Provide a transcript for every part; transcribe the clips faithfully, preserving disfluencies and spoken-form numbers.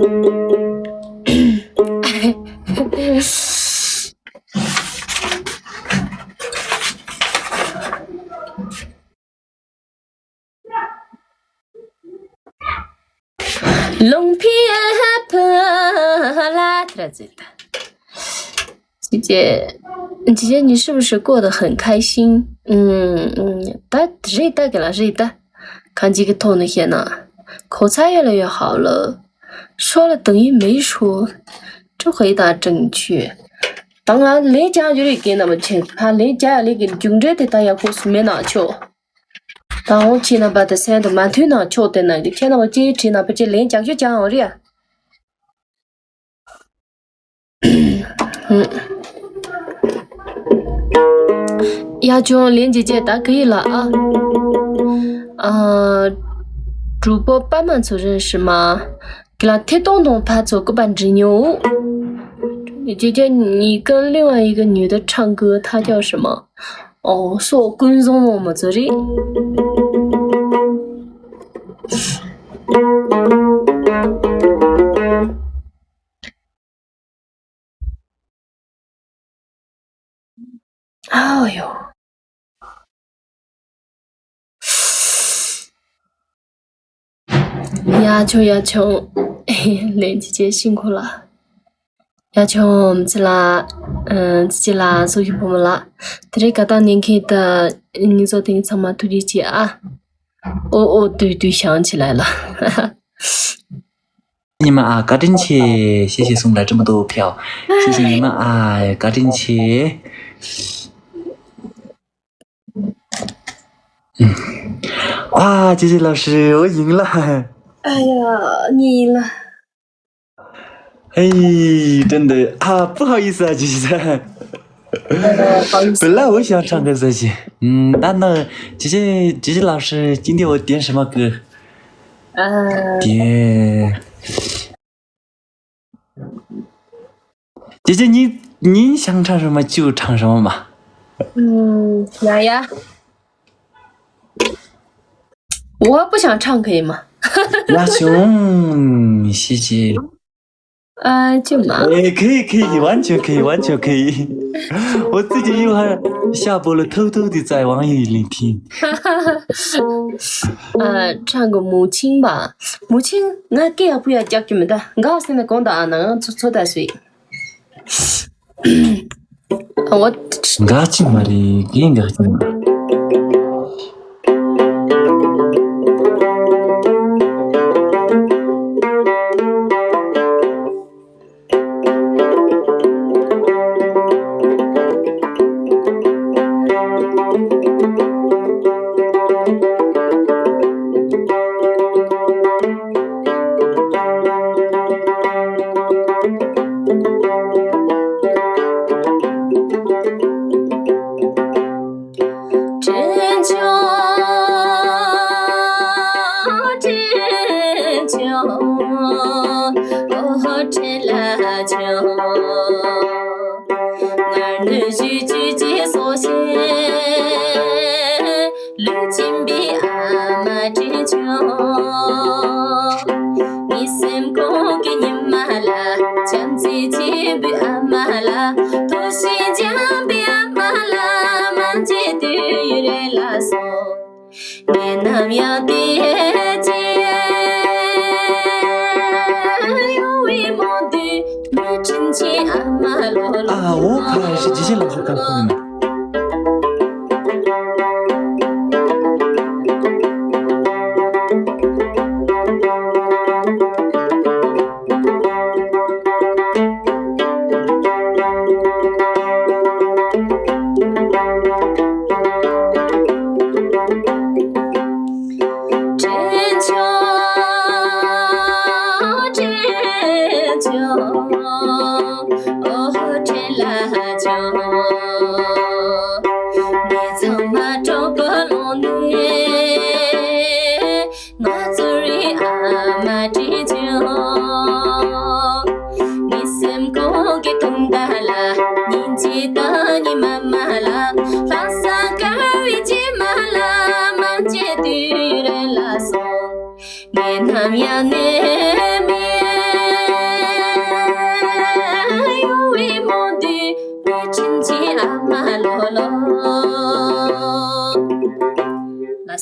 ལུང་ཕི་ཕུ་ལ་ཐ་ཙི། 姐姐，姐姐，你是不是过得很开心？嗯嗯，ད་རེད་ད། ག་ལ་རེད་ད། གང་ཅིའི་ཐོག་ནས་བཤད་ན། 口才越来越好了，说了等于没说，这回答正确。 ད་ང་ལན་རྒྱག་རྒྱུ་རེད། རྒན་རྣམ་པ་ཁྱེད་ཕར་ལན་རྒྱག་ཡ་ལས་ཀྱི་མཇུག་འབྲས་དེ་ད་ཡག་པོ་སུ་མེད་ན་ཆོག་ད་འོང་ཁྱེད་རྣམ་པ་དེ་སེམས་དུ་མ་མཐུན་ན་ཆོག་དེ་ན་གི་ཁྱེད་རྣམ་པ་ཅིའི་བྲིས་ན་ཕལ་ཆེར་ལན་རྒྱག་རྒྱུ་ཅང་འོང་རེད་ཡ། ཡ་ཆུང་ལན་ཅི་བྱེད་ད་གི་ཡིན་ལ་ཨ། ཨ། 主播帮忙确认是吗？ གི་ལ་ཐད་གཏོང་དང་ཕར་ཚུར་སྐུད་པ་འདྲི་མྱོང་། 姐姐，你跟另外一个女的唱歌，她叫什么？哦，是我跟踪我们这里。 哎呦。 ཡ་ཆུང་ཡ་ཆུང་། ལན་ཅི་བྱེད་ཤིང་ཁོ་ལ། ཡ་ཆུང་ཙི་ལ། ཙི་ཅི་ལ་སོགས་ཀྱི་བུ་མོ་ལ། དེ་རིང་དགའ་རྟགས་ལེན་མཁན་དུ་ངེད་ཚོ་དེ་ཚང་མ་ཐུགས་རྗེ་ཆེ་ཨ། ཨོ་ཨོ་ཏུས་ཏུས་བྱང་ཆི་ལ་ལ། 你们啊，བཀའ་དྲིན་ཆེ། 谢谢送来这么多票。谢谢你们啊，བཀའ་དྲིན་ཆེ། 哇，姐姐老师，我赢了。 哎呀，你了。 哎，真的啊，不好意思啊，姐姐。本来我想唱歌这些，嗯，但那姐姐姐姐老师，今天我点什么歌？ 啊，点。姐姐，你你想唱什么就唱什么嘛。 嗯，雅雅，我不想唱，可以吗？ 雅琼，谢谢。 啊，就嘛。 哎，可以可以，完全可以，完全可以。我最近又还下播了，偷偷的在网易云聆听。 ཨ། 唱个母亲吧། 母亲། ང་སྐད་ཡག་པོ་ཡང་རྒྱག་གི་མི་འདུག་འགག་ཟེར་ནས་དགོངས་དག་ཨ། ནང་ཚོ་ཚོ་ད་སུས། འགག་ཅིག་མ་རེད། རྒན་འགག་ཅིག་མ་རེད། ཨ་འོ། ཁ་ཤས་ཇི་ཞིག་ལ་ཤོད་ཀ་ཁོ་ཡིན།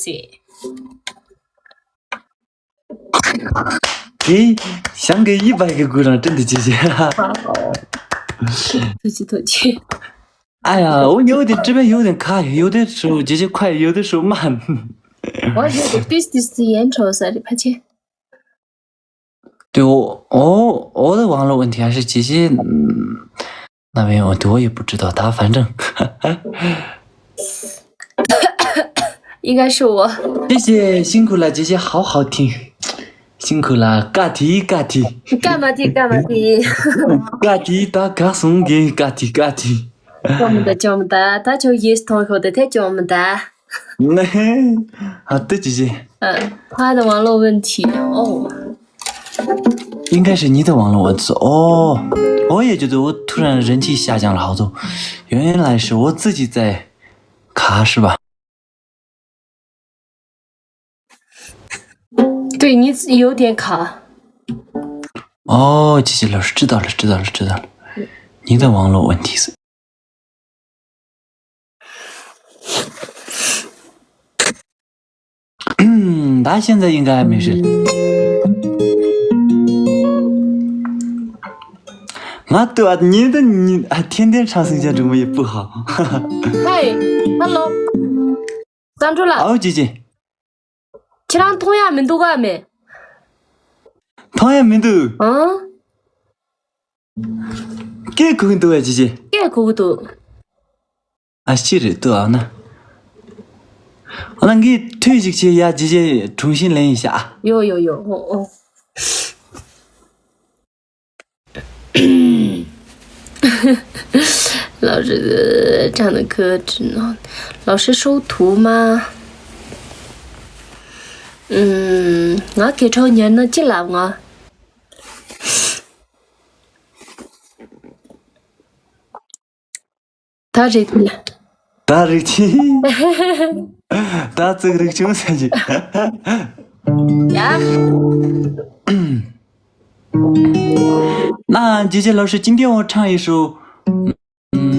ཟེར། དེ་ཞང་གི་ཡིད་པ་གི་གུ་རང་བྲིན་དུ་ཅི་བྱེད། ཐུགས་རྗེ་ཐུགས་རྗེ། ཨ་ཡ། འོ་ཉོ་དེ་བྲིས་པའི་ཡོད་དེ་ཁ་ཡོད་དེ་ཧྲུ་ཇེ་ཇེ་ཁ་ཡོད་དེ་ཧྲུ་མ། འོ་ཡོད་དེ་ཏིས་ཏིས་ཏི་ཡན་ཁྲོ་ས་རེ་ཕ་ཆེ། དེ་འོ་འོ་འོ་དེ་网络问题还是姐姐那边我对我也不知道，她反正 应该是我。谢谢辛苦了，姐姐好好听。辛苦了，嘎提嘎提。干嘛提干嘛提？嘎提打嘎松给嘎提嘎提。 叫么的叫么的，他就 yes 同学的，他叫么的。那，好的，姐姐。嗯，他的网络问题哦。应该是你的网络问题哦。我也觉得我突然人气下降了好多，原来是我自己在卡，是吧？ 对，你有点卡。哦，姐姐老师，知道了，知道了，知道了。你的网络问题是，嗯，他现在应该还没事。我对啊，你的你啊，天天唱新疆主播也不好。嗨，hello。 སམ་ཁྲོ་ལགས། ཨའོ་ཅི་ཅི། ཁྱེད་རང་མཐོང་ཡག་མི་འདུག་ག་མེ། མཐོང་ཡག་མི་འདུག་ཨང་། སྐད་གོ་གི་འདུག་བས་ཅི་ཅི། སྐད་གོ་གི་འདུག་ཨ་ཅི་རེད་འདུག་ཨ་ན། ཨ་ན་ངས་ཐུགས་ཞིག་བྱེད་ཡ་ཅི་ཅི་དྲུང་ཤིང་ལེན་ཡིན་ཤག་ཡོ་ཡོ་ཡོ། ཨོ་ཨོ། ལའོ་ཧྲི་ཁྲ་ནི་ཁི་ཁྲི་ནོ། ལའོ་ཧྲི་ཧྲོ་ཐུ་མ། ང་ཁེ་ཁྲོ་ཉར་ན་ཅི་ལབ་ང་། ད་རེད། ད་རེད་ཅི། ད་ཙིག་རིག་བྱུང་ཟེར་གྱི། ཡ། ན་ཇི་ཇི་ལོ་ཧྲི་ཅིང་ཏེ་འོ་ཁྲང་ཡི་ཧྲུ།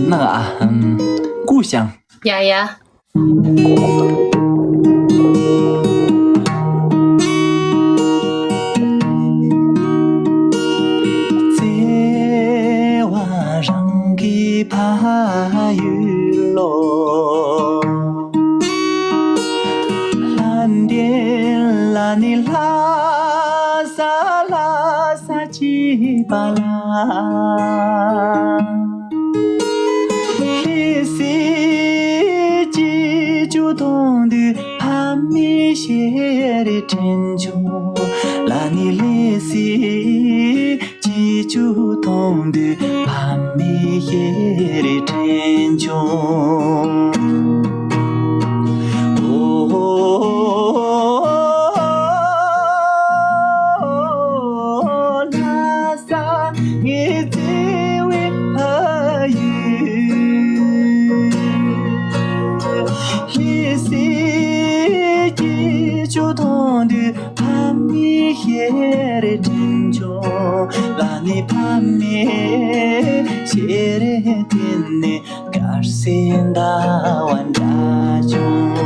ན་ཨ་ཧམ། ཀུ་ཞང་། ཡ་ཡ། བརྩེ་བ་རང་གི་ཕ་ཡུལ་ལོ། ལྷ་ལྡན་ལ་ནི་ལྷ་ས་ལྷ་ས་ཅི་པ་ལ། ལྷ་སའི་སྐྱིད་ཆུ་འཐུང་དུས་ཕ་མའི་ཞལ་རས་དྲན་བྱུང་། ལ་ནི་ལྷ་སའི་སྐྱིད་ཆུ་འཐུང་དུས་ཕ་མའི་ཞལ་རས་དྲན་བྱུང་། ཨོ། ལྷ་ས་ངའི་བརྩེ་བའི་ཕ་ཡུལ། ལྷ་སའི་སྐྱིད་ཆུ་འཐུང་དུས་ཕ་མའི་ཞལ་རས་དྲན་བྱུང་། ལ་ནི་ཕ་མའི་ཞལ་རས་དེ་ནས། དཀར་གསལ་ཟླ་བ་འདྲ་བྱུང་།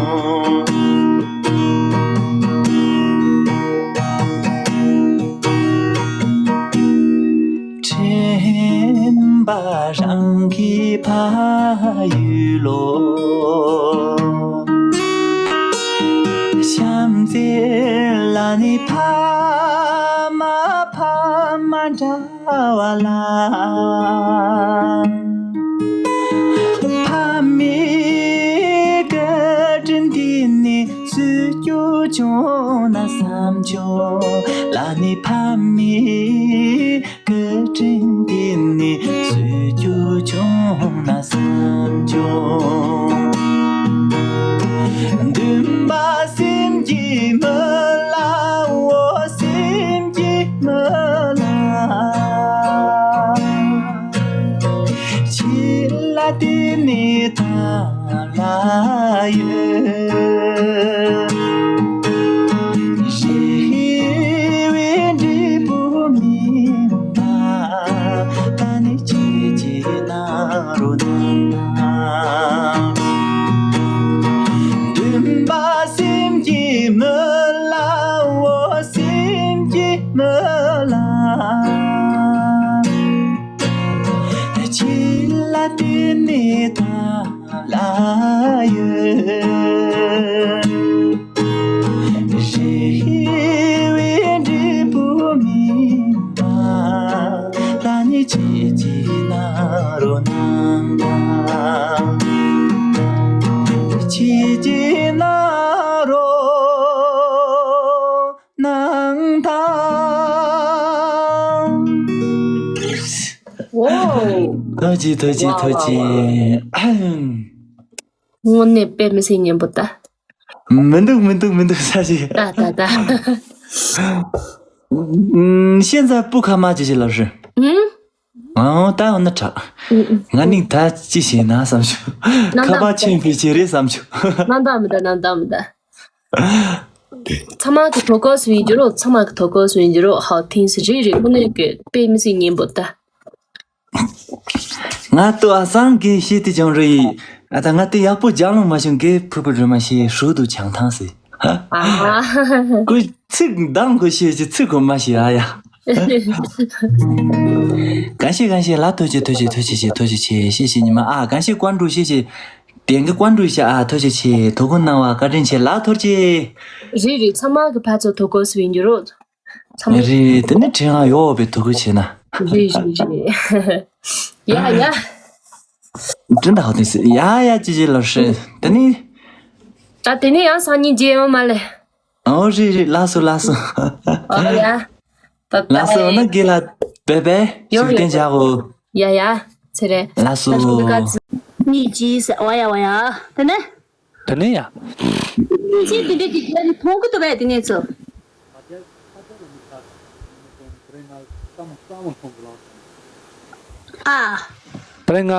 དྲན་པ་རང་གི་ཕ་ཡུལ་ལོ། བྱམས་བརྩེ་ལ་ནི་ཕ་མ་ཕ་མ་འདྲ། བ་ལ། ཕ་མའི་བཀའ་དྲིན་འདི་ནི་སུས་སྐྱོབ་བྱུང་ན་བསམ་བྱུང་། ལ་ནི་ཕ་མའི་བཀའ་དྲིན་འདི་ནི་སུས་སྐྱོབ་བྱུང་ན་བསམ་བྱུང་། འདུན་པ་སེམས་ཀྱི་མི་ལ་འོ། སེམས་ཀྱི་མི་ལ་ཆེ་ལ་དེ་ནི་ཐང་ལ་ཡོད། ཞི་བའི་འབྲས་བུ་མིན་ན། ད་ནི་ཅི་ཅི་ན་རོ་ན། འདུན་པ་སེམས། ཁྱེད་ལ་བརྟེན་ནས་ད་ལ་ཡོད། རེ་བའི་འབྲས་བུ་སྨིན་པ། ད་ནི་ཁྱེད་ཀྱི་ན་རོ་ནང་དང་། ཁྱེད་ཀྱི་ན་རོ་ནང་དང་། ཨོ། ཐུགས་རྗེ་ཆེ། ཐུགས་རྗེ་ཆེ། ཐུགས་རྗེ་ཆེ། དངོས་གནས་དཔེ་མི་སྲིད་སྙན་པོ་ད། མི་འདུག་མི་འདུག་མི་འདུག་ས་ཞིག་ད་ད་ད། ཤེས་ཚ་སྤུ་ཁ་མ་ཅི་ཞིག་ལབ་ཧྲི། ཨང་། ཨང་ད་འོ་ན་དྲག་ང་ནི་ད་ཅི་བྱེད་ན་བསམ་བྱུང་། ཁ་པར་ཆེན་པོའི་ཆེ་རེད་བསམ་བྱུང་། ནམ་ད་མི་ད་ནམ་ད་མི་ད། ཚང་མ་གི་ཐོ་ཀོ་སུ་ཡིན་རྒྱུ་རོ། ཚང་མ་གི་ཐོ་ཀོ་སུ་ཡིན་རྒྱུ་རོ། ཧའོ་ཐིང་སི་རི་རི་དངོས་གནས་གི་དཔེ་མི་སྲིད་སྙན་པོ་ད། ང་ཏུ་ཨ་སང་གི་ཤེས་ཏི་ཅང་རེད། ཨ་ད་ང་ཏི་ཡག་པོ་ལྗང་ལུང་མ་བྱུང་གི་ཕུ་པུ་རུ་མ་ཤེས་ཧྲུ་དུ་ཆང་ཐང་སི། ཨ་ཧ། ཀུ་ཚིག་མདང་གུ་ཤེས་ཀྱི་ཚིག་གུ་མ་ཤེས་ཨ་ཡ། ག་ཤེས་ག་ཤེས་ལ་ཐོ་ཅེ་ཐོ་ཅེ་ཐོ་ཅེ་ཆེ་ཐོ་ཅེ་ཆེ་ཤེས་ཤེས་ཉི་མ་ཨ་ག་ཤེས་ཀོན་ཀྲུ་ཤེས་ཤེས། དེང་གི་ཀོན་ཀྲུ་ཤ་ཨ་ཐོ་ཅེ་ཆེ་ཐོ་གུ་ནང་བ་བཀའ་དྲིན་ཆེ་ལ་ཐོར་ཅེ། རེད་རེད། ཚང་མ་གི་ཕ་ཚོ་ཐོ་ཀོ་སུ་ཡིན་རྒྱུ་རོ། ཚང་མ། རེད་དེ་ནི་དྲན་ང་ཡོད་པའི་ཐུགས་ཁུར་ཆེ་ན། རེད་རེད་རེད། ཡ་ཡ། དྲན་ད་ཧ་དེ་སི་ཡ་ཡ་ཅི་ཅི་ལབ་ཧྲེ་དེ་ནི། ད་དེ་ནི་ཡང་སང་ཉིན་རྗེས་ཡོང་མ་ལེ། ཨོ་རེད་རེད་ལགས་སོ་ལགས་སོ། ཨོ་ཡ། ལགས་སོ་ཨོ་ན་དགེ་ལ་བེ་བེ་ཡོང་ཞུ་ཡོང་བསྟན་བྱ་གོ། ཡ་ཡ། ཚེ་རེད། ལགས་སོ། གཉིས་ཀྱིས་ཟེར་བ་ཡ་བ་ཡ། དེ་ནི། དེ་ནས་ཡ། ཅི་དེ་འདྲ་གི་རྒྱ་ནི་མཐོང་གི་འདུག་པས་དེ་ནས་ཚོ། ཨ། དེ་རིང་ང་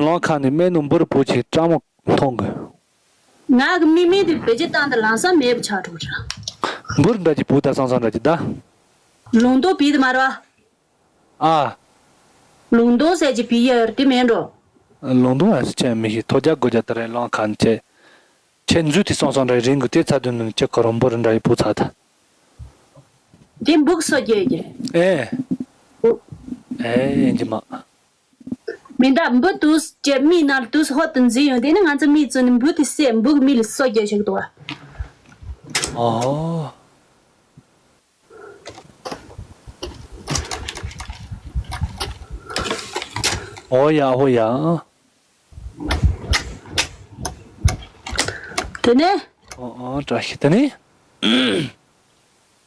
ལང་ཁ་ནས་སྨན་ནུ་འབུར་བུ་ཆེ་སྤྲང་མོ་མཐོང་གི། ང་གི་མི་མི་དེ་བེད་སྤྱོད་བཏང་དུ་ལང་ས་མེད་པ་ཆགས་འགྲོ་ར། འབུར་འདྲ་གི་བུ་ད་སང་སང་འདྲ་གི་ད། ལུང་རྟོགས་བེད་དུ་མ་ར། ཨ། ལུང་རྟོགས་ཟེར་གྱི་བི་ཡར་དེ་མེད་འགྲོ། ལུང་རྟོགས་ཨ་སི་ཆེ་མི་ཤེས་ཐོ་རྒྱག་དགོས་རྒྱ་དེ་རེད་ལང་ཁ་ནས་ཆེ། ཆེ་འཛུལ་དེ་སོང་སོང་འདྲ་རིང་གི་དེ་ཚ་དུས་ནས་ཁྱེད་ཁོ་རང་འབུར་འདྲ་ཡི་བུ་ཚ་ད། དེ་འབུག་སོ་རྒྱས་ཀྱི་རེད། ཨེ། འབུག་ཨེ་ཡིན་གྱི་མ། མི་འདའ་འབུ་དུས་ཀྱི་མི་ནང་དུས་ཧོ་དུ་འཛིན་ཡོང་དེ་ནི་ང་ཚོ་མི་བཙུན་ནི་འབུ་དེ་སེ་འབུག་མི་ལ་སོ་རྒྱས་ཞིག་འདུག་བ། ཨོ། ཨོ་ཡ་ཨོ་ཡ། དེ་ནས། ཨོ་ཨོ་བཀྲ་ཤིས་དེ་ནས།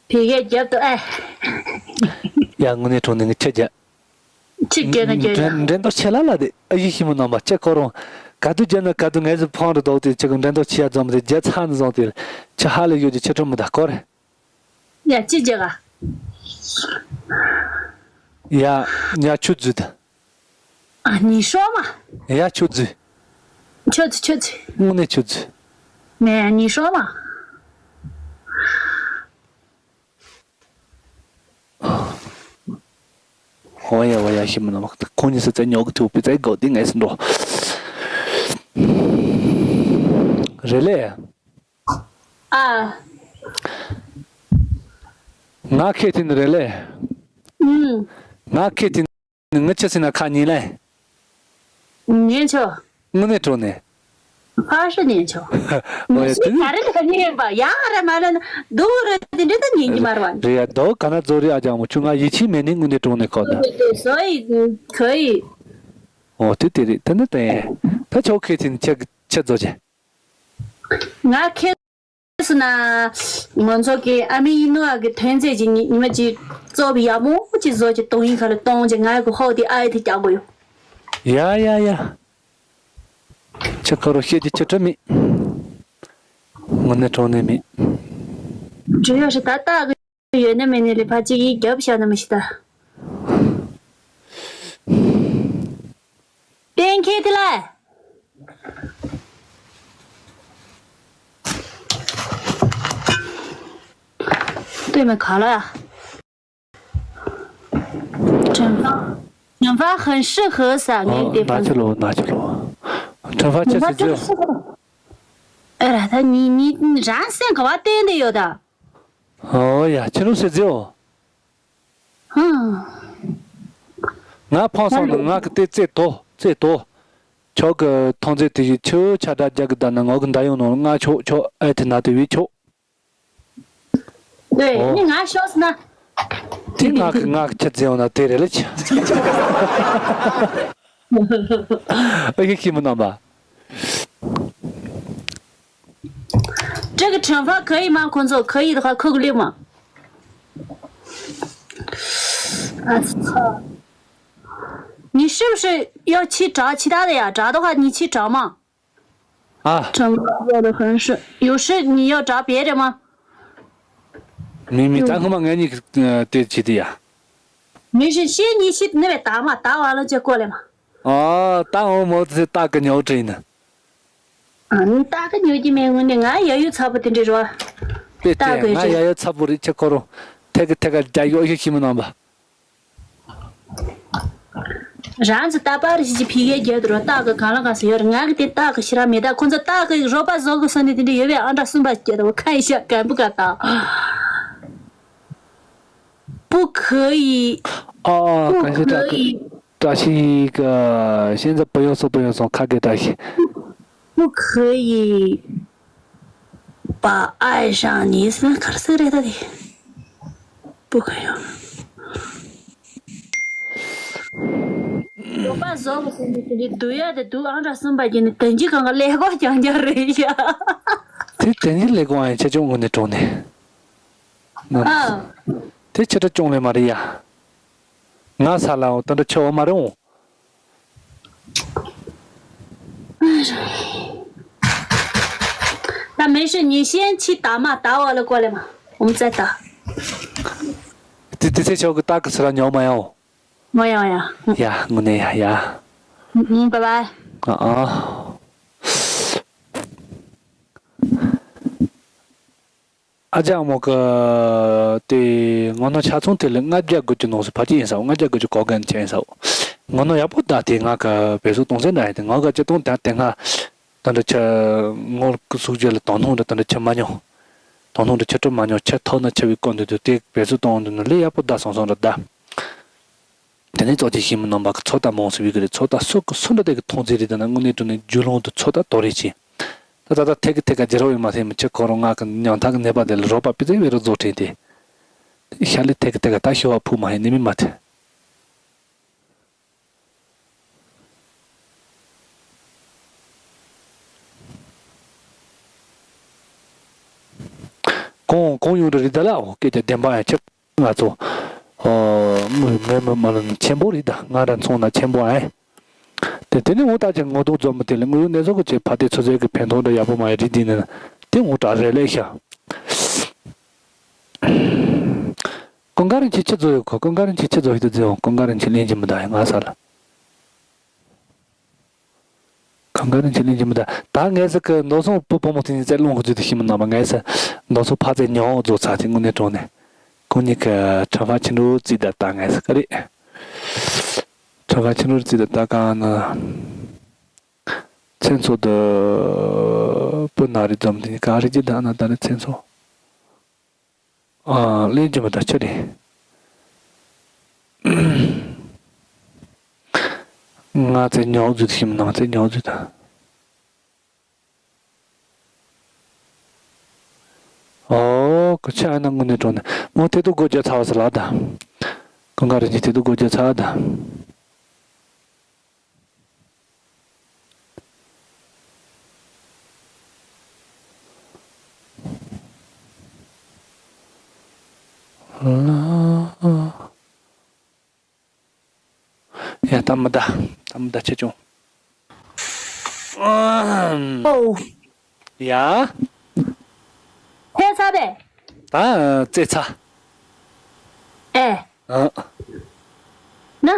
ཕི་གའི་རྒྱབ་ཏུ་ཨེ། ཡ་དངོས་གནས་དྲང་གནས་ངས་ཁྱེད་རྒྱ། ཁྱེད་རྒྱ་ན་རྒྱ་ཡ། འགྲན་འགྲན་ཐོག་ཆེ་ལ་ལ་དེ་ཨ་ཡི་ཤི་མོ་རྣམ་པ་ཁྱེད་ཁོ་རང་ག་དུས་རྒྱ་ན་ག་དུས་ངས་སུ་ཕང་རུ་དོག་དེ་ཁྱེད་ཀྱི་འགྲན་ཐོག་ཆེ་ཡ་ཙམ་དེ་རྒྱ་ཚ་ནི་ཙམ་དེ་ཁྱེད་ཧ་ལས་ཡོད་ཀྱི་ཁྱེད་ཁྲོ་མི་ད་སྐོར། ཡ་ཅི་རྒྱ་ག་ཡ་ཉ་ཆུ་རྫུས་ད། ཨ་ནི་ཤོ་མ། ཡ་ཆུ་རྫུས། ཆུ་ཚི་ཆུ་ཚི། དངོས་གནས་ཆུ་རྫུས། ནས་ནི་ཤོ་མ། ཧོ་ཡ་ཧོ་ཡ་ཤི་མི་ན་མ་ཁོང་གཉིས་སུ་བཙན་ཉོག་གི་ཐུག་པའི་བཙན་གོ་དེ་ངས་སུ་འགྲོ། རེད་ལེ། ཨ། ང་ཁེ་ཐིན་རེད་ལེ། ཨུམ། ང་ཁེ་ཐིན། ངི་ཆི་སི་ན་ཁ་ཉིན་ལེ། ཉན་ཆོ། དངོས་གནས་དྲང་གནས། ཕ་ཤི་ཉན་ཆོ། ཨོ་ཡ་དེ་ནི། ག་རེ་ལ་ཉན་པ་ཡང་ཨ་ར་མ་ལ་ན་དུ་རེ་དེ་འདྲ་ད་ཉན་གྱི་མ་ར་བ། རེད་ཡ་དོ་ག་ན་ཛོ་རི་ཨ་ཅང་མོ་ཆུ་ང་ཡིད་ཆེས་མེད་ནི་དངོས་གནས་དྲང་གནས་ཁོ་ད། 所以可以། ཨོ་དེ་དེ་རེད་དེ་ནི་དེ་ད་ཆོ་ཁེ་ཐིན་ཆེ་ཆེ་ཛོ་ཆེ། ང་ཁེ། སུ་ན། ང་ཚོ་གི་ཨ་མི་ཡིན་ནོ་ཨ་གི་ཐོན་རྫས་ཀྱི་ཉི་ཉི་མ་གཅིག་བཙོག་པའི་ཡག་མོ་གཅིག་བཟོ་གི་གཏོང་ཡིན་ཁ་ལ་གཏོང་གི་ང་གི་ཧོ་དེ་ཨ་ཡི་དེ་རྒྱག་དགོས་ཡོད། ཡ་ཡ་ཡ། ཆི་ཁ་རོ་བཤད་ཀྱི་ཆི་ཁྲི་མེད། དངོས་གནས་དྲང་གནས་མེད། བྲོས་ཡོད་ཤི་ད་ལྟ་གི་ཡོད་ན་མེད་ནས་ལས་ཕ་གཅིག་གིས་རྒྱབ་བཞག་ན་མི་ཤི་ད། གཏན་འཁེལ་དེ་ལ། ལྟོས་མེད་ག་ལ། 陈芳，陈芳很适合啥？ངའི་དེ་ཕན་ཚུན་ལོ་ན་ཆུ་ལོ། 陈芳确实只有。哎呀，他你你你然现搞啊，对的有的。哦呀，去弄谁只有。ང་ཕངས་སོང་ན་ང་གི་དེ་རྩེ་དོ་རྩེ་དོ། ཁྱོད་ཀྱི་ཐོན་རྫས་དེ་བཞིན་ཆུ་ཆ་འདྲ་རྒྱག་གི་བསྡད་ན་ངོ་གི་འདའ་ཡོང་ནོ་ང་ཆོག་ཆོག་ཨེ་དེ་ན་དེ་བས་ཆོག 对，ཨོ། 你俺笑死呢。 དེ་ང་གི་ང་གི་ཁྱི་རྫི་ཡོང་ན་དེ་རེད་ལ་ཁྱི། ཨ་ཁྱི་ཁྱི་མི་རྣམ་པ། 这个惩罚可以吗？工作可以的话，扣个六嘛。啊操！你是不是要去找其他的呀？找的话，你去找嘛。 啊，这么做的很是，有事你要找别人吗？ མི་མི་ད་སྔོན་མ་ངེད་གཉིས་ཀྱི་དེ་བྱེད་དེ་ཡ། 没事，先你去那边打嘛，打完了再过来嘛。 ཨ་ད་འོ་མོ་ཚེ་སྟག་གི་ཉོ་དྲིན་ནི། ཨ་ནི་སྟག་གི་ཉོ་གི་མེད་ངོ་ནས་ང་ཡ་ཡོད་ཚ་པོ་དེ་འདྲ་རོ། དེ་སྟག་དེ་གི་ང་རེད། ཡ་ཡོད་ཚ་པོ་རེད་ཁྱེད་ཁོ་རོ། ཐད་ཀི་ཐད་ཀ་རྒྱ་ཡོད་ཤི་ཤི་མི་རྣམ་པ། རང་ཚོ་རྟ་པར་ཞིག་ཕི་གའི་རྒྱབ་དུ་རོ་སྟག་གི་གང་ལ་གང་སུ་ཡོད་རེད། ང་གི་དེ་སྟག་གི་ཤི་ར་མེད་ད་ཁོ་ཚོ་སྟག་གི་རོ་པ་བཟོ་གི་སོ་ནི་དེ་འདྲ་ ཡོད་པས་ཨ་འདྲ་གསུམ་པ་སྐྱེ་དོ་ཁ་ཡི་ཤ་གན་པུ་ག་ད། 不可以。 ཨ་ཨ་不可以。 གང་ཤེས་བཀྲ་ཤིས་ཀྱི་现在不用送不用送ཁ་གེ་བཀྲ་ཤིས། 不可以把爱上你是可是的的。不可以。 རོགས་པ་བཟོ་བ་སོང་ནས་དེ་འདྲའི་སྡུག་ཡ་དེ་སྡུག་ཨང་གྲངས་གསུམ་པ་གྱི་ནི་དོན་གྱི་གང་ག་ཀླད་ཀོར་རྐྱང་རྐྱང་རེད་ཤག་དེ་དོན་གྱི་ཀླད་ཀོར་ཨང་ཆེ་ཆུང་ངོ་ནས་གྲོངས་ནས། ཨ། དེ་ཆེ་ཕྲ་ཅུང་ལས་མ་རེད་ཡ། ང་ས་ལའང་དེ་འདྲ་ཆེ་བ་མ་རེད་འོང་། 那没事，你先去打嘛，打完了过来嘛，我们再打。 དེ་དེ་ཚེ་ཆོག་གི་སྟག་གི་སི་ར་ཉོ་མ་ཡོང་། 我要呀。 ཡ་དངོས་གནས་ཡ་ཡ། 嗯嗯，拜拜。 ཨ་ཨ། ཨ་ཅག་མོ་གི་དེ་ངོ་ནོ་ཆ་ཚང་དེ་ལ་ལྔ་བརྒྱ་དགུ་བཅུ་ནང་སུ་ཕ་ཅི་ཡིན་ས་ལྔ་བརྒྱ་དགུ་བཅུ་གོ་གན་ཆེན་ས། ངོ་ནོ་ཡག་པོ་ད་དེ་ང་གི་བེ་སོ་གཏོང་སེ་འདྲ་ཡིན་དེ་ང་གི་ཅི་གཏོང་ད་དེ་ང་ད་འདྲ་ཆ་ངོ་གི་སུག་རྒྱུ་ལ་དོ་སྣང་འདྲ་ད་འདྲ་ཆ་མ་མྱོང་། དོ་སྣང་འདྲ་ཆ་སྤྲོད་མ་མྱོང་ཆ་ཐོག་ན་ཆ་བའི་སྐོར་འདུག་དུ་དེ་བེ་སོ་གཏོང་འདུག་ནོ་ལས་ཡག་པོ་ད་སོང་སོང་ར་ད། དེ་ནས་ཙོག་ཅིག་ཤིང་མི་རྣམ་པ་གི་ཚོད་ལྟ་མང་སུ་བི་གི་རེད། ཚོད་ལྟ་སུ་གི་སུ་འདྲ་དེ་གི་མཐོང་ཚེ་རེད། དེ་ན་དངོས་གནས་དྲང་གནས་རྒྱུ་ལོང་དུ་ཚོད་ལྟ་དོ་རེ་ཆེ། ད་ད་ད་ཐད་ཀི་ཐད་ཀ་རྒྱལ་རབས་ཡིན་མ་ཐེ་མི་ཆེ་ཁོ་རང་ང་གི་ཉང་ཐག་གི་ནད་པ་དེ་ལ་རོགས་པ་པི་ཙེ་བེ་རོ་རྫོགས་དྲན་དེ། ཤ་ལི་ཐད་ཀི་ཐད་ཀ་ད་ཤི་བ་ཕུག་མ་ཧེ་ནི་མི་མ་ཐེ། གོང་གོང་ཡོང་རེ་རེད་ད་ལ་འོ་སྐད་ཆ་བདེན་པ་ཡང་ཆེ། ང་ཚོ་ཨོ་མི་མི་མི་མ་ལ་ཆེན་པོ་རེད་ད། ང་རང་ཚོང་ན་ཆེན་པོ་ཨེ། དེ་དེ་ནི་འོ་ད་ཅིག་ངོ་ཐོག་འཛོམས་མི་དེ་ལ་དངོས་ཡོད་གནས་ཚུལ་གྱི་ཆེད་ཕ་དེ་ཚོ་ཟེར་གི་ཕན་ཐོགས་འདྲ་ཡག་པོ་མ་ཡིན་རེད་འདི་ནི་དེ་ངོ་དྲག་རེད་ལས་ཤག་ཀུན་དགའ་རིན་ཆེན་ཆི་ཚོ་ཡོད་ཁོ། ཀུན་དགའ་རིན་ཆེན་ཆི་ཚོ་ཡོད་དུ་ཛེ་འོང་། ཀུན་དགའ་རིན་ཆེན་གླེང་གི་མི་ད་ཡ་ང་ས་ལ། ཀུན་དགའ་རིན་ཆེན་གླེང་གི་མི་ད། ད་ངས་ཟེར་གི་མདོ་སོང་བུ་བུ་མོ་དེ་ཉིད་ཚེ་ལོང་གི་ཚུལ་དུ་ཤི་མི་ན་མ་ངས་ཟེར་མདོ་སོང་ཕ་ཚེ་ཉོ་རྫོགས་ཚ་དེ་དངོས་གནས་གྲོངས་ནས་ཁོང་གཉིས་ཀྱི་ཁྲམ་ཕ་ཆེན་འགྲོ་རྩིས་ད་ད་ངས་ཟེར་གི་རེད། ཁྲམ་ཕ་ཆེན་འགྲོ་རྩིས་ད་ད་གང་ན། མཚན་ཚོགས་འདི་སྤུ་ན་རེ་འཛོམས་དེ་ག་རེ་ཅི་ད་ན་ད་རེ་མཚན་ཚོགས། ཨ་གླེང་རྒྱུ་མི་ད་ཆི་རེད། ང་ཚེ་ཉོག་རྫུ་ཤིམ་ནང་ཚེ་ཉོག་རྫུ་ད། ཨོ་ཁོ་ཆ་ཨ་ན་དངོས་གནས་གྲོངས་ནས་མོ་དེ་དུ་སྒོ་རྒྱག་ཚར་བ་ཟེར་ལ་ད། ཀུན་དགའ་རིན་ཆེན་དེ་དུ་སྒོ་རྒྱག་ཚར་ད། ཡ་ད་མི་ད། ད་མི་ད་ཆེ་ཆུང་། ཨོ། ཡ། ཕེ་ཚ་བས། ད་རྩེ་ཚ། ཨེ། ཨ། ན།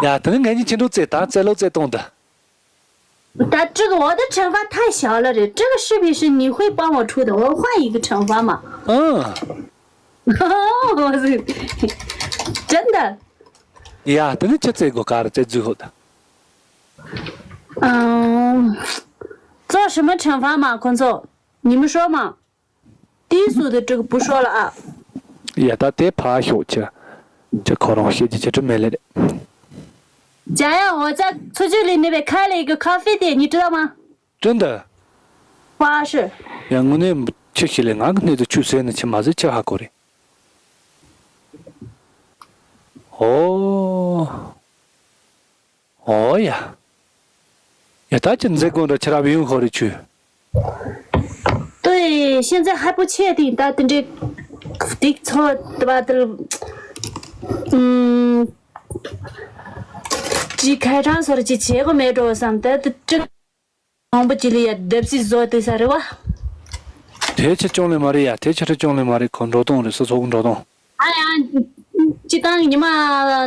ཡ་དེ་ནི་ངས་ཉིན་ཆེན་འགྲོ་རྩེ་ད་རྩེ་ལོ་རྩེ་གཏོང་ད། 但这个我的惩罚太小了，这个视频是你会帮我出的，我换一个惩罚嘛。嗯。真的。 ཡ་དེ་ནི་ཅི་རྩེ་དགོས་ག་རེ་རྩེ་རྫུས་ཧོད། 嗯，做什么惩罚嘛，工作？你们说嘛。 第一组的这个不说了啊。 ཡ་ད་དེ་ཕ་ཤོག་ཆེ། ཅི་ཁོ་རང་བཤད་ཀྱི་ཅི་སྤྲོ་མེད་ལེ་རེད། 讲呀，我在出去领那边开了一个咖啡店，你知道吗？ 真的？ 花市。 ཡང་དངོས་གནས་ཆི་ཞིག་ལས་ང་གི་གནས་ཚུལ་ཆུ་ཟེར་ནི་ཆི་མ་ཟེར་ཆི་ཧ་གོ་རེད། ཨོ། ཨོ་ཡ། ཡ་ད་ཅི་མཛད་སྒོ་འདྲ་ཆི་རབ་ཡོང་ཧོ་རེད་ཆུ། 对，现在还不确定，但等这这错的吧，都嗯，这开场说的这结果没着上，但这这。 མང་པོ་ཅིག་ལ་ཡ་བརྡབ་གསིག་བཟོ་དེ་ས་རེད་བ། དེ་ཆི་ཅུང་ལས་མ་རེད་ཡ། དེ་ཆི་ཁྲི་ཅུང་ལས་མ་རེད། ཁོ་འགྲོ་སྟངས་རེད། སོ་སོ་གི་འགྲོ་སྟངས། ཨ་ཡ། སྤྱི་བཏང་ཉི་མ་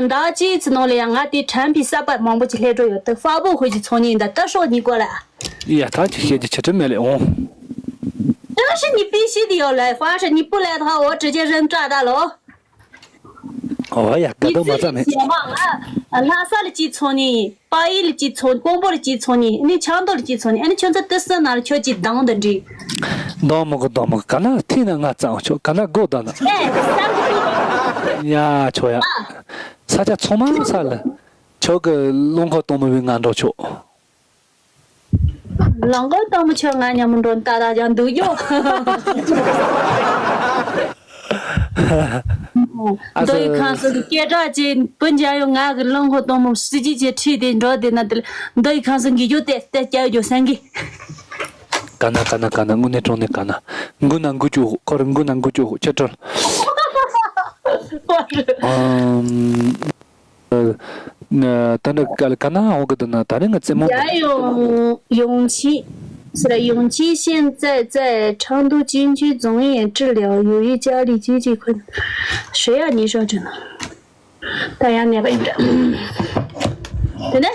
ཟླ་གཅིག་ཙམ་ནང་ལ་ཡ་ང་དེ་དྲན་པའི་གསར་པ་མང་པོ་ཅིག་སླེབས་འགྲོ་ཡོད་དེ་དཔའ་བོ་ཧུ་ཅི་ཚོང་གཉིས་འདི་ལྟ་སྲོག་གཉིས་སྐོར་ལ། ཡ་ད་ཅི་བཤད་ཀྱི་ཆི་ཁྲི་མེད་ལེ་འོང་། 但是你必须得要来，凡是你不来的话，我直接扔炸弹了哦。 ཨོ་ཡ་དགའ་སྡང་མ་རྩ་མེད། ལྷ་ས་ལ་གཅིག་ཚོང་ནི། པ་ཡི་ལ་གཅིག་ཚོང་། ཀོང་པོ་ལ་གཅིག་ཚོང་ནི། ཨ་ནི་ཆབ་མདོ་ལ་གཅིག་ཚོང་ནི། ཨ་ནི་ཁྱོད་ཚོ་དེ་སུ་ན་ལ་ཁྱོད་ཀྱིས་སྡང་དང་འདྲི། སྡང་མི་དགོས་སྡང་མི་དགོས། ག་ན་ཐིག་ན་ང་གཙང་ཆོག་ག་ན་སྒོ་བསྡད་ན། ཨེ་ས་ཆ་ཆོག་ཡ། ས་ཆ་ཚང་མ་ས་ལ། ཁྱོད་ཀྱི་རླངས་འཁོར་གཏོང་མི་བའི་ང་འགྲོ་ཆོག་རླངས་འཁོར་གཏོང་མི་ཁྱོད་ང་མཉམ་འགྲོ་ཏག་ཏག་ཀྱང་འདུག་ཡོ། ཨ་མདོ་ཡི་ཁང་སོགས་ཀྱི་སྐད་གྲགས་ཅན་བུ་འཇའ་ཡོད་ང་གི་རླངས་འཁོར་གཏོང་མི་སྲིད་ཇུས་ཀྱི་ཁྲིད་དེ་འགྲོ་དེ་ན་དེ་ལ་མདོ་ཡི་ཁང་སོགས་འགི་རྒྱུ་དེ་དེ་སྐྱ་ཡོད་རྒྱུ་སེང་གི། ག་ན་ག་ན་ག་ན་དངོས་གནས་དྲང་གནས་ག་ན། འགུ་ན་འགུ་བཅུག་ཁོ་རང་འགུ་ན་འགུ་བཅུག་ཁྱེད་ཁྲོལ། ཨམ། ད་ནི་ག་ལ་ག་ན་འོང་གི་འདུག་ན་ད་རེས་ང་རྩེད་མོ། 杨永永琪，是的，永琪现在在昌都军区总院治疗，由于家里经济困难，谁呀？你说这呢？大家那个，对呢？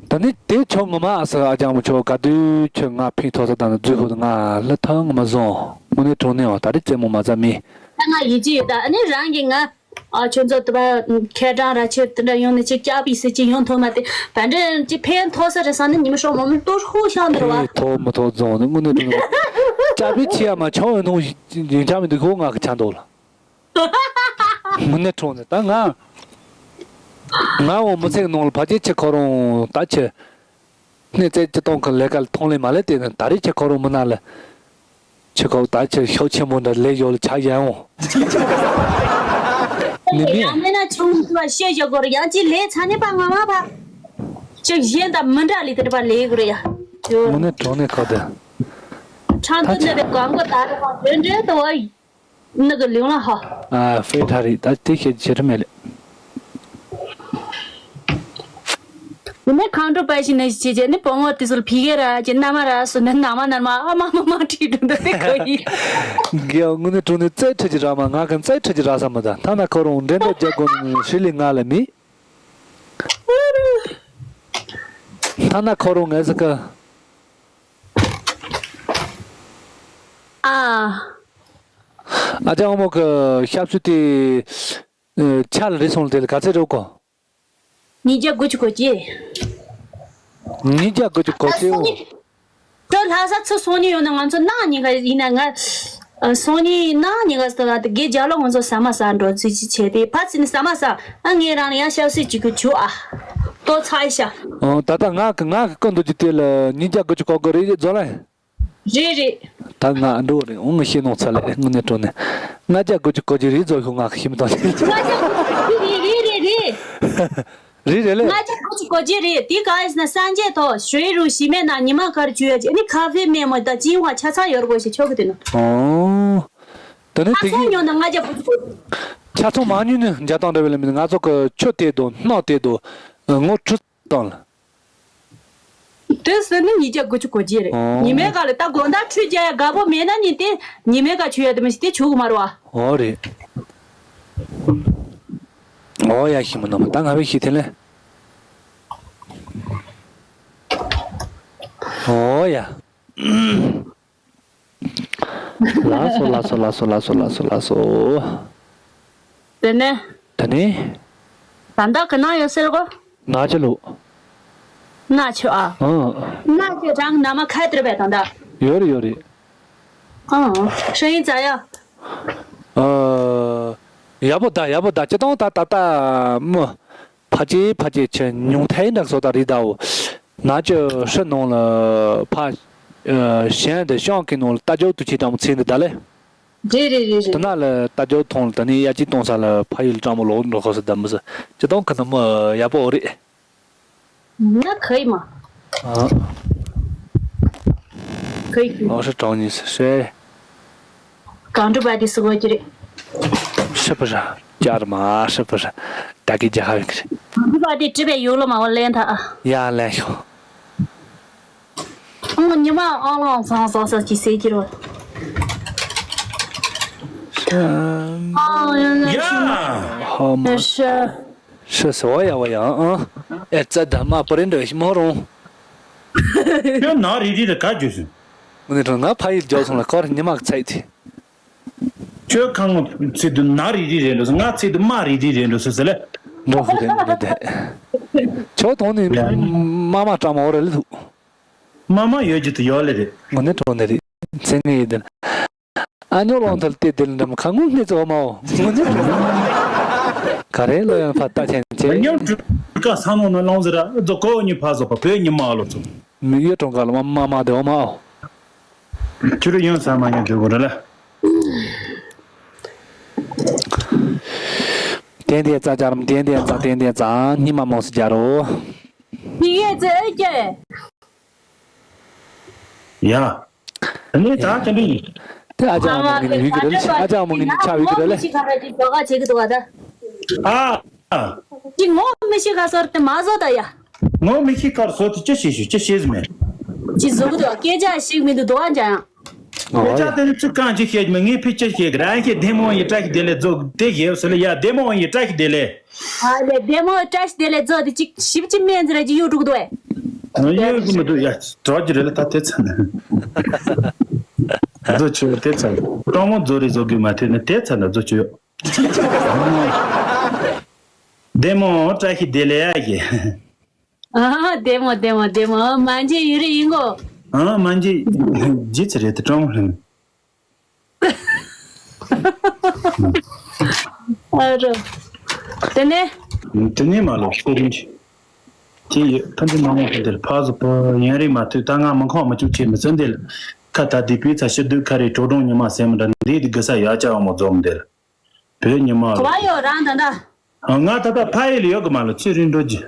ད་ནི་དེ་ཆོ་ངོ་མ་ཨ་ས་ཨ་ཅང་མོ་ཆོ་ག་དུས་ཁྱོད་ང་ཕིང་ཐོག་ས་དང་རྫུས་ཧོ་ང་ལ་ཐང་ངོ་མ་བཟང་དངོས་གནས་དྲང་གནས་འོ་ད་རེས་རྩེད་མོ་མ་རྩ་མི། ད་ང་ཡིད་ཆེས་ཡོད་ད་ཨ་ནི་རང་གི་ང་། ཨ་ཁྱོད་ཚོ་དུ་བ་ཁེ་གྲང་ར་ཆེ་དུ་འདྲ་ཡོང་ནས་ཅིག་སྐྱག་པའི་སྲིད་ཅིག་ཡོང་ཐུབ་མ་དེ་ད་འདྲ་ཅིག་ཕན་ཐོགས་ས་རེད་ས་ནི་ཉི་མ་ཤོག་མོ་མི་ལྟོ་ཧུ་ཤང་འདྲ་བ། ཕན་ཐོགས་མི་ཐོགས་རྫོང་ནི་དངོས་གནས་དྲང་གནས་སྐྱག་པའི་ཆེ་ཡ་མ་ཆང་བའི་ནང་ཡིན་ཆ་མི་འདུག་ཁོ་ང་གི་ཆ་འདུག་ལ། དངོས་གནས་དྲང་གནས་ད་ང་ང་འོ་མི་ཚེ་གི་ནང་ལ་ཕ་ཆེ་ཆེ་ཁོ་རང་ད་ཆེ། སྣེ་རྩེ་སྤྱི་གཏོང་གི་ལས་ཀ་ལ་མཐོང་ལེ་མ་ལེ་དེ་ནི་ད་རེས་ཁྱེད་ཁོ་རང་མི་ན་ལ། ཁྱེད་ཁོ་ད་ཁྱེད་ཤོག་ཆེན་པོ་འདྲ་ལས་ཡོད་ལ་ཆ་ཡན་འོང་། ནི་མི། ཡང་མིན་ན་ཆུང་མཐུ་བ་ཤེས་བཞག་གོ་ར་ཡང་ཅི་ལས་ཚ་ནི་པ་ང་མ་པ། ཅིག་གཞན་དང་མི་འདྲ་ལི་དེ་པ་ལས་གོ་ར་ཡ། དངོས་གནས་དྲང་གནས་ཁོ་དེ། ཁྲང་ཏུ་ནི་རེ་གང་གོ་ད་རེ་པ་དེ་འདྲེ་དུ་བ། ནི་གི་ལིང་ལ་ཧ། ཨ་ཧྥེ་ཁྲ་རེད་ད་དེ་ཤེད་ཆེ་རུ་མེད་ལེ། ཡིན་ནའི་ཁང་ཁྲོ་པ་ཞིག་ནི་ཞིག་བྱས་བྱས་ནི་བུ་མོ་དེ་ཚོ་ལ་ཕི་གེ་ར་ཅེ་མནའ་མ་ར་སུ་ནི་མནའ་མ་མནའ་མ་ཨ་མ་མ་མ་ཁྲིད་འགྲོ་འདུག་དེ་ག་ཡིན། དགེ་བ་དངོས་གནས་དྲང་གནས་རྩེ་ཁྲི་གི་ར་མ་ང་གི་རྩེ་ཁྲི་གི་ར་ས་མི་ད་ཐ་ན་ཁོ་རང་འདྲེ་འདྲ་རྒྱག་དགོས་ནི་ཧྲི་ལི་ང་ལ་མི། ཐ་ན་ཁོ་རང་ངལ་ཟ་གི། ཨ། ཨ་ཅག་ཨ་མོ་གི་ཞབས་ཞུ་དེ་ཆ་ལ་རེ་སོང་ལ་དེ་ལ་ག་ཚད་རེ་གོ། ཉིས་བརྒྱ་དགུ་བཅུ་གོ་གཅིག་ཉིས་བརྒྱ་དགུ་བཅུ་གོ་གཅིག་འོ། ད་ལྷ་ས་ཚུར་སོང་ནི་ཡོད་ན་ང་ཚོ་གནངས་ཉིན་ག་ཡིན་ན་ང་སོང་ནི་གནངས་ཉིན་ག་ས་ད་དགེ་རྒྱ་ལོ་ང་ཚོ་ཟ་མ་ཟ་འགྲོ་ཚུལ་ཅི་བྱས་ཏེ་ཕ་ཚི་ནི་ཟ་མ་ཟ་ཨ་ངས་རང་ལ་ཡང་ཤ་སྲིད་ཅིག་གི་བྱུག་ཨ་ཏོ་ཚ་ཡི་ཤ། ཨོ་ད་ལྟ་ང་གི་ང་གི་ཀུན་འདུག་རྒྱུ་དེ་ལ་ཉིས་བརྒྱ་དགུ་བཅུ་གོ་དགོས་རེད་རྫོ་ལ། རེད་རེད། ད་ང་འགྲོ་རེད་འོང་ངི་ཤེས་ནོ་ཚ་ལེ་དངོས་གནས་དྲང་གནས། ལྔ་བརྒྱ་དགུ་བཅུ་གོ་གཅིག་རེད་རྫོ་ཤོག་ང་ཤི་མི་ཐོན་ལེ། ལྔ་བརྒྱ་དགུ་བཅུ་གོ་གཅིག་རེད་རེད་རེད་རེད། རེད་རེད་ལེ། ལྔ་བརྒྱ་དགུ་བཅུ་གོ་གཅིག་རེད་དེ་ག་ཡིན་ཟེར་ན་སངས་རྒྱས་ཐོག་ཞོའི་རུ་ཞི་མེད་ན་ཉི་མ་གར་བཅུ་ཡ་ཅི་ཨ་ནི་ཁ་ཧྥེ་མེད་མོ་ད་ཅིན་ཧྭ་ཆ་ཚང་ཡོད་ར་གོ་ཞེས་ཆོག་གི་དེ་ནོ། ཨོ། ད་ནི་ཆ་དེ་ཚང་གི་ཉོ་ན་ལྔ་བརྒྱ་དགུ་བཅུ་གོ་གཅིག་ཆ་ཚང་མ་ཉོས་ནི་འཇའ་ཐང་འདྲ་བའི་ལ་མི་ང་ཚོ་གི་ཆུ་དེ་དོ་སྣག་དེ་དོ་ངོ་ཁྲི་བཏང་ལ། དེ་ཟེར་ནི་ཉིས་བརྒྱ་དགུ་བཅུ་གོ་གཅིག་རེད། ཨོ། ཉི་མའི་ཀ་ལ་ད་དགོང་དག་ཁྲུས་རྒྱག་ཡ་དགའ་པོ་མེད་ན་ནི་དེ་ཉི་མའི་ཀ་ཆུ་ཡ་དེ་མི་ཞིག་དེ་ཆུ་གི་མ་རེད་བ། ཨོ་རེད། ཨོ་ཡ་ཤི་མོ་ནམ་ད་ང་བའི་ཤི་དེ་ལེ། ཨོ་ཡ། ལགས་སོ་ལགས་སོ། དེ་ནས། ད་ནི། ད་ལྟ་ག་ན་ཡོད་ཟེར་གོ། ན་ཆ་ལུ། ན་ཆ་ཨ། ཨང་། ན་ཆ་རང་ན་མ་ཁ་དེར་བས་ད་ལྟ། ཡོད་རེད་ཡོད་རེད། ཨང་། ཧྲ་ཡིན་ཙ་ཡ། ཨ། ཡག་པོ་ད་ཡག་པོ་ད་སྤྱིར་བཏང་ད་ད་ལྟ་མི་ཕ་ཅེ་ཕ་ཅེ་ཆེ་ཉུང་ཐའི་འདྲ་སོ་ད་རི་ད་འོ་ན་ཅི་ཧྲི་ནང་ལ་ཕ་གཞན་དེ་ཤང་གི་ནང་ལ་ལྟ་རྒྱུ་དུ་ཆེ་དྲང་མོ་ཚིག་འདི་ད་ལེ། རེད་རེད་རེད་རེད། དེ་ན་ལ་ལྟ་རྒྱུ་ཐོང་ལ་ད་ནི་ཡ་ཅི་གཏོང་ས་ལ་ཕ་ཡུལ་དྲང་མོ་ལོག་འགྲོ་ཁོ་སི་ད་མི་སི་སྤྱིར་བཏང་གི་ནི་མི་ཡག་པོ་རེད།那可以吗？啊，可以。老师找你是谁？港珠白的四个几嘞？是不是？加了吗？是不是？大概加还有个谁？港珠白的这边有了吗？我连他啊。呀，来哟。我你妈啊，老长长长几岁几了？是。哦，原来是。呀。好吗？是。 是是，我也我也嗯，哎，这他妈不认得什么人。 ཁྱོད་ནག་རིལ་རིལ་རེད་ག་རྒྱུ་སོང་། ངས་དྲང་ན་ཕ་ཡུལ་རྒྱག་སོང་ལ་ཁོ་ར་ཉི་མ་གི་ཚད་དེ། ཁྱོད་ཁ་ངོ་ཚིག་དུ་ནག་རིལ་རིལ་རེད་འགྲོ་སོང་ང་ཚིག་དུ་དམར་རིལ་རིལ་རེད་འགྲོ་སོང་ཟེར་ལེ། འགྲོ་སོང་རེད་འགྲོ་རེད། ཁྱོད་དོང་ནས་མ་མ་སྐྲག་མ་འོ་རེད་ལུ། མ་མ་ཡོད་རྒྱུ་དུ་ཡོད་ལེ་རེད། ངོ་ནས་དྲང་ནས་རེད། མཚན་ངེས་ཡིན་དེ། ཨ་ཉོ་ལོང་ཐལ་ཏེ་དེ་ལ་འགྲམ་ཁ་ངུ་སྣེ་ཙོ་མའོ་ངུ་ནི། ག་རེ་ལོ་ཡང་ཕ་ལྟ་ཆེན་ཆེ། ཉོ་གྲུ་ཀ་ས་ནོ་ནོ་ལོང་ཟེར་ར་ཛོ་ཀོ་ཉི་ཕ་ཟོ་པ་བོད་ཉི་མ་ལོ་ཚོ། མི་ཡོད་གྲོང་ཁ་ལ་མ་མ་མ་དེ་འོ་མའོ། ཁྱོད་རུ་ཡོང་ས་མ་ཉོ་དུ་གོ་ར་ལ། ཏན་ཏན་རྩ་རྒྱ་རམ་ཏན་ཏན་རྩ་ཏན་ཏན་རྩ་ཉི་མ་མོ་སི་རྒྱ་རོ། ཡིག་ཡོད་ཚེ་ཨེ་ཀྱེ། ཡ། ད་ནི་ད་ཅི་འདྲ་ཡིན། དེ་ཨ་ཅག་མོ་ངི་ནི་བི་གི་རེད་ལ་ཨ་ཅག་མོ་ངི་ནི་ཆ་བི་གི་རེད་ལ། ཨ། ཨ། ཅི་ངོ་མི་ཤི་ག་སོར་དེ་མ་བཟོ་ད་ཡ། ངོ་མི་ཤི་ཁར་སོ་དེ་ཅི་ཤེས་ཤུ་ཅི་ཤེས་མེད། ཅི་བཟོ་གི་འདུག་སྐད་ཆ་ཞིག་མི་འདུག་འདུག་ཨ་འཇང་ཡང་། སྐད་ཆ་དེ་ནི་ཚིག་རྐང་གཅིག་བཤད་ཀྱི་མེད་ངས་ཕི་ཅི་བཤད་ཀྱི་རང་ཤེས་བདེ་མོ་ཡི་བཀྲ་ཤིས་བདེ་ལེགས་རྫོགས་དེ་ཞེས་སུ་ལ་ཡ་བདེ་མོ་ཡི་བཀྲ་ཤིས་བདེ་ལེགས། ཨ་ལེ་བདེ་མོ་བཀྲ་ཤིས་བདེ་ལེགས་རྫོགས་དེ་ཅིག་ཞིབ་ཅིག་སྨན་ཟེར་ཅིག་གཡུག་འགྲོ་གི་འདུག་ཨེ། ཡོད་གི་མི་འདུག་ཡ་གྲོགས་ཀྱི་རེད་ལ་ད་དེ་ཚ་ན། རྫོགས་ཆོས་དེ་ཚ་ན་སྤྲང་མོ་རྫོགས་རེད་བཟོ་དགོས་མ་ཐེ་ན་དེ་ཚ་ན་རྫོགས་ཆོས་ཡོད། བདེ་མོ་བཀྲ་ཤིས་བདེ་ལེགས་ཡ་གི། ཨ་བདེ་མོ་བདེ་མོ་བདེ་མོ་མ་འཇིགས་ཡུན་རིང་ཡིན་གོ། ཨ་མ་འཇིགས་རྗེས་ཚ་རེད་དེ་སྤྲང་མོ་ལྷན། ཨ་རོ། དེ་ནས། དེ་ནས་མ་ལོ་ཤེས་རིན་ཆེ། དེ་ཡོད་ཕན་ཚུན་མ་མང་ཕན་དེར་ཕ་བཟོ་པོ་ཡན་རིག་མ་ཐུག་ད་ང་མི་ཁོག་མི་བཅུག་ཆེ་མི་ཚོན་དེ་ལ་ཁ་ད་དེ་པི་ཚ་ཤི་དུས་ཁ་རེ་གྲོགས་གྲོང་ཉི་མ་སེམས་འདྲ་འདི་དེ་གི་ས་ཡ་ཅག་མོ་འཛོམས་དེ་ལ་བོད་ཉི་མ་ག་བ་ཡོད་རང་ད་ད། ང་ད་ད་ཕ་ཡི་ལ་ཡོད་གི་མ་ལོ་ཚེ་རིང་འགྲོ་རྒྱུ།